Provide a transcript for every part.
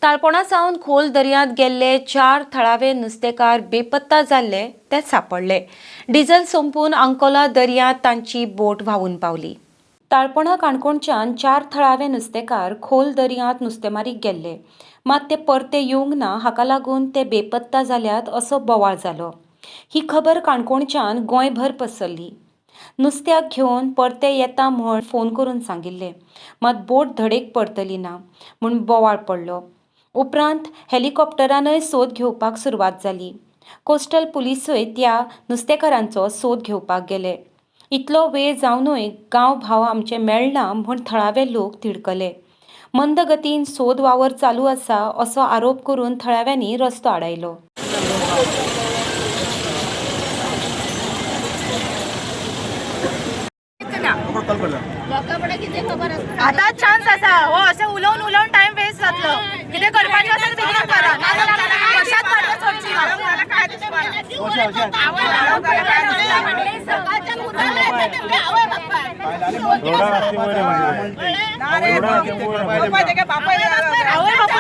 ताळपोणा सावन खोल दर्यांत गेल्ले चार थळावे नुस्तेकार बेपत्ता जाल्ले ते सापडले. डिझल सोंपून अंकोला दर्यांत तांची बोट व्हांवून पावली. ताळपोणा काणकोणच्यान चार थळावे नुस्तेकार खोल दर्यांत नुस्तेमारीक गेल्ले, मात ते परते येवंक ना. हाका लागून ते बेपत्ता जाल्यात असो बोवाळ जालो. ही खबर काणकोणच्यान गोंयभर पसरली. नुस्त्याक घेवन परते येता म्हूण फोन करून सांगिल्लें, मात बोट धडेक परतली ना म्हूण बोवाळ पडलो. उपरांत हेलिकॉप्टरानय सोद घेवपाक सुरवात जाली. कोस्टल पुलिसूय त्या नुस्तेकारांचो सोद घेवपाक गेले. इतलो वेळ जावनूय गांव भाव आमचे मेळना म्हूण थळावे लोक तिडकले. मंद गतीन सोद वावर चालू आसा असो आरोप करून थळाव्यांनी रस्तो आडायलो. आतां चान्स आसा. हो अशें उलोवन उलोवन टायम वेस्ट जातलो. कितें करपाचें आसा तें बेगीन करा, नाजाल्यार कशाच मार्ग सोडची ना. आवय बापूय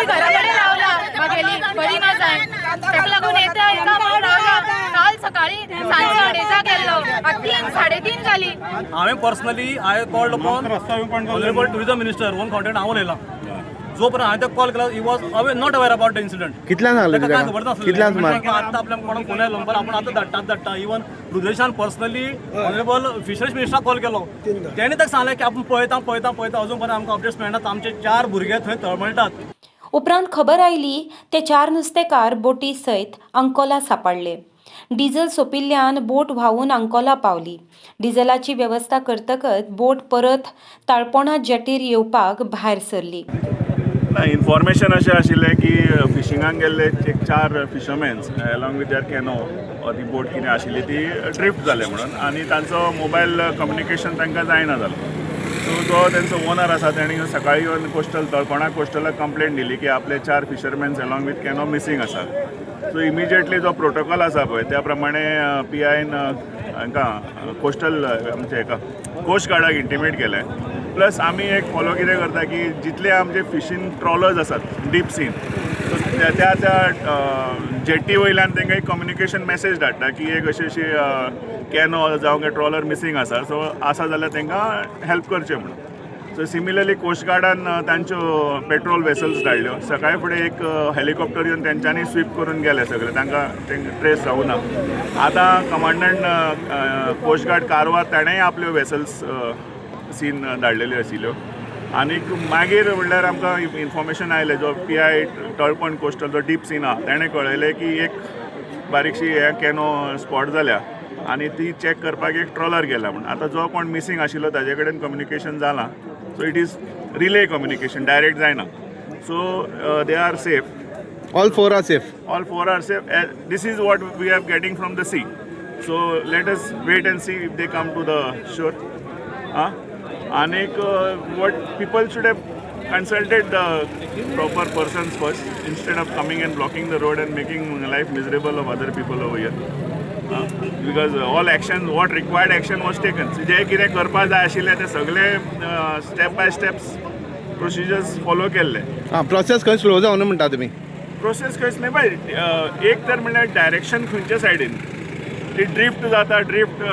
घरा कडेन रावला, म्हागेली बरी ना जाय, ताका लागून येता येता म्हणून रावला. काल सकाळी सांजचे अडेजाक गेल्लो, आतां 3 3:30 जाली. हांवें personally I called upon honourable tourism minister own contact हांव उलयलां. जो पर्यंत हांवें ताका कॉल केला, he was aware not aware about the incident. कितल्यांक सांगलें ताका काय तुका? खबर नासलें. कितल्यांक सुमार? आतां आपल्या कोणाक फोन आयलो म्हणपाक आपूण आतां धाडटा, आतां धाडटा. इवन रुद्रेशान पर्सनली ऑनरेबल फिशरीज मिनिस्टराक कॉल केलो. तेणें ताका सांगलें की आपूण पळयता पळयता पळयता, अजून पर्यंत आमकां अपडेट्स मेळनात. आमचे चार भुरगे थंय तळमळटात. उपरांत खबर आयली ते चार नुस्तेकार बोटी सयत अंकोला सापडले. डिझल सोंपिल्ल्यान बोट व्हांवून अंकोला पावली. डिझलाची वेवस्था करतकच बोट परत ताळपोणा जेटीर येवपाक भायर सरली. ना, इन्फॉर्मेशन अशें आशिल्लें की फिशिंगाक गेल्ले एक चार fishermans along with their canoe or ती बोट कितें आशिल्ली ती ड्रिफ्ट जाले म्हणून आनी तांचो मोबायल कम्युनिकेशन तांकां जायना जालो. सो जो तेंचो ओनर आसा तेणी सकाळी येवन कोस्टल तळपणा कोस्टलाक कंप्लेन दिली की आपले चार fishermans along with canoe missing आसा. सो इमिजिएटली जो प्रोटोकॉल आसा पळय त्या प्रमाणे पी आयन हांकां कोस्टल आमचे हेका कोस्ट गार्डाक इंटिमेट केलें. प्लस आमी एक फॉलो कितें करता की जितले आमचे फिशींग ट्रॉलर्स आसात डीप सीन, सो त्या त्या त्या जेटी वयल्यान तांकां एक कम्युनिकेशन मॅसेज धाडटा की एक अशी अशी कॅनो जावं ट्रॉलर मिसींग आसा, सो आसा जाल्यार तांकां हेल्प करचें म्हणून. सो सिमिलरली कोस्ट गार्डान तांच्यो पेट्रोल वेसल्स धाडल्यो. सकाळी फुडें एक हेलिकॉप्टर येवन तेंच्यांनी स्वीप करून गेले सगळे, तांकां तांकां ट्रेस जावना. आतां कमांडंट कोस्ट गार्ड कारवार ताणेंय आपल्यो वेसल्स सीन धाडलेल्यो आशिल्ल्यो. आनीक मागीर म्हणल्यार आमकां इन्फॉर्मेशन आयलें, जो पी I Talpan coastal जो डीप सीन आहा तेणें कळयलें की एक बारीकशी हे कॅनो स्पॉट जाल्या आनी ती चॅक करपाक एक ट्रॉलर गेला म्हूण. आतां जो कोण मिसींग आशिल्लो ताजे कडेन कम्युनिकेशन जालां. So it is relay communication, direct जायना. So they are safe. All four are safe. All four are safe. This is what we are getting from the sea. So let us wait and see if they come to the shore. आनीक what people should have consulted the proper persons first instead of coming and blocking the road and making life miserable of other people over here. Because all action, what required action was taken. जे कितें करपा जाय आशिल्लें ते सगळे step by steps procedures follow केल्ले. आं, process खंय slow जावना म्हणटा तुमी? प्रोसेस खंयच न्ही बाय. एक तर म्हणल्यार डायरेक्शन खंयच्या सायडीन ती ड्रिफ्ट जाता, ड्रिफ्ट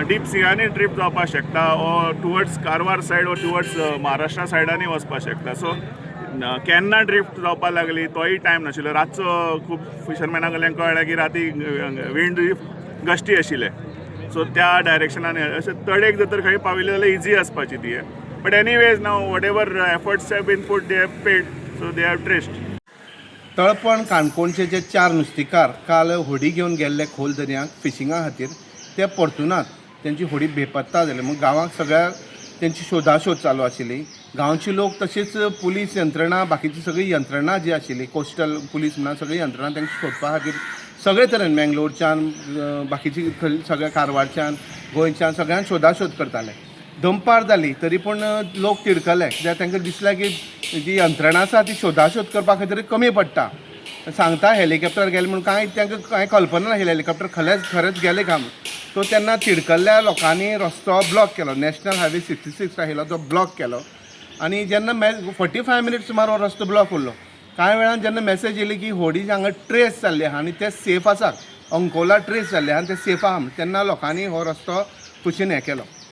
डीप सियानी ड्रिफ्ट जावपाक शकता or towards Karwar side or towards Maharashtra सायडांनी वचपाक शकता. सो केन्ना ड्रिफ्ट जावपाक लागली तोय टायम नाशिल्लो. रातचो खूब फिशरमॅना कडल्यान कळ्ळें की राती विंड गस्टी आशिल्ले, सो त्या डायरेक्शनान अशें तडेक जर तर खंय पाविल्ले जाल्यार इजी आसपाची ती. But anyways, now whatever efforts have been put, they have paid, so they have traced. Talpan काणकोणचे जे चार नुस्तेकार काल होडी घेवन गेल्ले खोल दर्यांत फिशिंगा खातीर, ते परतुनात. तेंची होडी बेपत्ता जाली. मग गांवांत सगळ्या तेंची शोधाशोध चालू आशिल्ली. गांवचे लोक तशीच पुलीस यंत्रणा, बाकीची सगळी यंत्रणा जी आशिल्ली, कोस्टल पुलीस म्हणा, सगळी यंत्रणा तांकां सोदपा खातीर सगळे तरेन मेंगलोरच्यान, बाकीची सगळ्या कारवारच्यान, गोंयच्यान सगळ्यान शोधाशोध करताले. दनपार जाली तरी पूण लोक तिडकले, कित्याक तांकां दिसलें की जी यंत्रणा आसा ती शोधाशोध करपा खातीर कमी पडटा. सांगता हेलिकॉप्टर गेले म्हूण, कांय तांकां कांय कल्पना नाशिल्ली हेलिकॉप्टर खरेंच खरेंच गेले काय म्हूण. सो तेन्ना तिडकल्ल्या लोकांनी रस्तो ब्लॉक केलो. नॅशनल हायवे 66 आशिल्लो तो ब्लॉक केलो आनी जेन्ना 45 मिनिट्स सुमार हो रस्तो ब्लॉक उरलो. कांय वेळान जेन्ना मॅसेज येयली की होडी हांगा ट्रेस जाल्ली आहा आनी ते सेफ आसात, अंकोला ट्रेस जाल्ले आहा आनी ते सेफ आहा, तेन्ना लोकांनी हो रस्तो कुशीन हें केलो.